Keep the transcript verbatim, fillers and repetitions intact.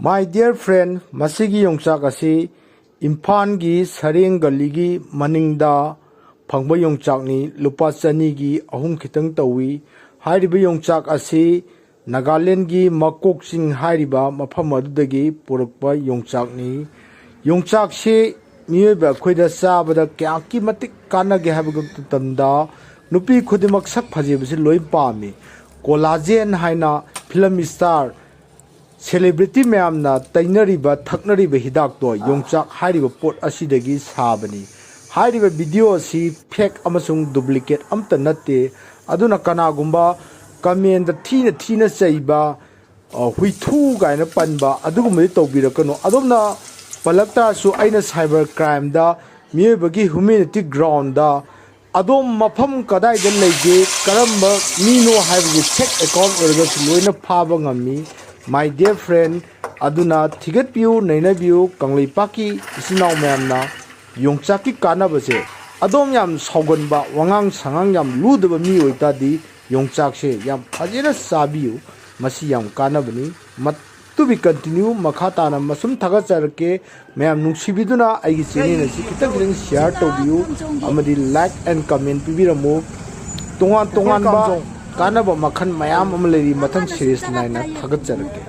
My dear friend, ꯃꯁꯤꯒꯤ ꯌꯣꯡꯆꯥꯛ ꯑꯁꯤ ꯏꯝꯐꯥꯜꯒꯤ ꯁꯔꯦꯡ ꯒꯂꯤꯒꯤ ꯃꯅꯤꯡꯗ ꯐꯪꯕ ꯌꯣꯡꯆꯥꯛꯅꯤ꯫ ꯂꯨꯄꯥ ꯆꯅꯤꯒꯤ ꯑꯍꯨꯝ ꯈꯤꯇꯪ ꯇꯧꯏ꯫ ꯍꯥꯏꯔꯤꯕ ꯌꯣꯡꯆꯥꯛ ꯑꯁꯤ ꯅꯥꯒꯥꯂꯦꯟꯒꯤ ꯃꯀꯣꯛ ꯆꯤꯡ ꯍꯥꯏꯔꯤꯕ ꯃꯐꯝ ꯑꯗꯨꯗꯒꯤ ꯄꯨꯔꯛꯄ ꯌꯣꯡꯆꯥꯛꯅꯤ꯫ ꯌꯣꯡꯆꯥꯛꯁꯤ ꯃꯤꯑꯣꯏꯕ ꯑꯩꯈꯣꯏꯗ ꯆꯥꯕꯗ ꯀꯌꯥꯛꯀꯤ ꯃꯇꯤꯛ ꯀꯥꯟꯅꯒꯦ ꯍꯥꯏꯕ ꯃꯇꯝꯗ, ꯅꯨꯄꯤ ꯈꯨꯗꯤꯡꯃꯛ ꯁꯛ ꯐꯖꯕꯁꯤ ꯂꯣꯏ ꯄꯥꯝꯃꯤ꯫ ꯀꯣꯂꯥꯖꯦꯟ ꯍꯥꯏꯅ ꯐꯤꯂꯝ ꯏꯁꯇꯥꯔ, ꯁꯦꯂꯦꯕ꯭ꯔꯤꯇꯤ ꯃꯌꯥꯝꯅ ꯇꯩꯅꯔꯤꯕ, ꯊꯛꯅꯔꯤꯕ ꯍꯤꯗꯥꯛꯇꯣ ꯌꯣꯡꯆꯥꯛ ꯍꯥꯏꯔꯤꯕ ꯄꯣꯠ ꯑꯁꯤꯗꯒꯤ ꯁꯥꯕꯅꯤ꯫ ꯍꯥꯏꯔꯤꯕ ꯚꯤꯗꯤꯑꯣ ꯑꯁꯤ ꯐꯦꯛ ꯑꯃꯁꯨꯡ ꯗꯨꯄ꯭ꯂꯤꯀꯦꯠ ꯑꯝꯇ ꯅꯠꯇꯦ꯫ ꯑꯗꯨꯅ ꯀꯅꯥꯒꯨꯝꯕ ꯀꯃꯦꯟꯗ ꯊꯤꯅ ꯊꯤꯅ ꯆꯩꯕ, ꯑ, ꯍꯨꯏꯊꯨ ꯀꯥꯏꯅ ꯄꯟꯕ ꯑꯗꯨꯒꯨꯝꯕꯗꯤ ꯇꯧꯕꯤꯔꯛꯀꯅꯨ꯫ ꯑꯗꯣꯝꯅ ꯄꯜꯂꯛ ꯇꯥꯔꯁꯨ ꯑꯩꯅ ꯁꯥꯏꯕꯔ ꯀ꯭ꯔꯥꯏꯝꯗ ꯃꯤꯑꯣꯏꯕꯒꯤ ꯍ꯭ꯌꯨꯃꯦꯅꯤꯇꯤ ꯒ꯭ꯔꯥꯎꯟꯗ ꯑꯗꯣꯝ ꯃꯐꯝ ꯀꯗꯥꯏꯗ ꯂꯩꯒꯦ, ꯀꯔꯝꯕ ꯃꯤꯅꯣ ꯍꯥꯏꯕꯁꯤ ꯐꯦꯛ ꯑꯦꯀꯥꯎꯟ ꯑꯣꯏꯔꯒꯁꯨ ꯂꯣꯏꯅ ꯐꯥꯕ ꯉꯝꯃꯤ꯫ My dear friend, ꯑꯗꯨꯅ ꯊꯤꯒꯠꯄꯤꯌꯨ, ꯅꯩꯅꯕꯤꯌꯨ, ꯀꯪꯂꯩꯄꯥꯛꯀꯤ ꯏꯆꯤꯟ ꯏꯅꯥꯎ ꯃꯌꯥꯝꯅ ꯌꯣꯡꯆꯥꯛꯀꯤ ꯀꯥꯟꯅꯕꯁꯦ꯫ ꯑꯗꯣꯝ ꯌꯥꯝ ꯁꯥꯎꯒꯟꯕ, ꯋꯥꯉꯥꯡ ꯁꯉꯥꯡ ꯌꯥꯝ ꯂꯨꯗꯕ ꯃꯤ ꯑꯣꯏꯇꯥꯔꯗꯤ ꯌꯣꯡꯆꯥꯛꯁꯦ ꯌꯥꯝ ꯐꯖꯅ ꯆꯥꯕꯤꯌꯨ, ꯃꯁꯤ ꯌꯥꯝ ꯀꯥꯟꯅꯕꯅꯤ꯫ ꯃꯠ-, to be continue, ꯃꯈꯥ ꯇꯥꯅ ꯃꯁꯨꯝ ꯊꯥꯒꯠꯆꯔꯛꯀꯦ꯫ ꯃꯌꯥꯝ ꯅꯨꯡꯁꯤꯕꯤꯗꯨꯅ ꯑꯩꯒꯤ ꯆꯦꯅꯦꯜ ꯑꯁꯤ ꯈꯤꯇꯪ ꯈꯤꯇꯪ ꯁꯤꯌꯥꯔ ꯇꯧꯕꯤꯌꯨ ꯑꯃꯗꯤ ꯂꯥꯏꯛ ꯑꯦꯟ ꯀꯃꯦꯟ ꯄꯤꯕꯤꯔꯝꯃꯨ꯫ ꯇꯣꯉꯥꯟ ꯇꯣꯉꯥꯟꯕ ꯀꯥꯟꯅꯕ ꯃꯈꯜ ꯃꯌꯥꯝ ꯑꯃ ꯂꯩꯔꯤ, ꯃꯊꯪ ꯁꯤꯔꯤꯁ ꯅꯥꯏꯅ ꯊꯥꯒꯠꯆꯔꯛꯀꯦ꯫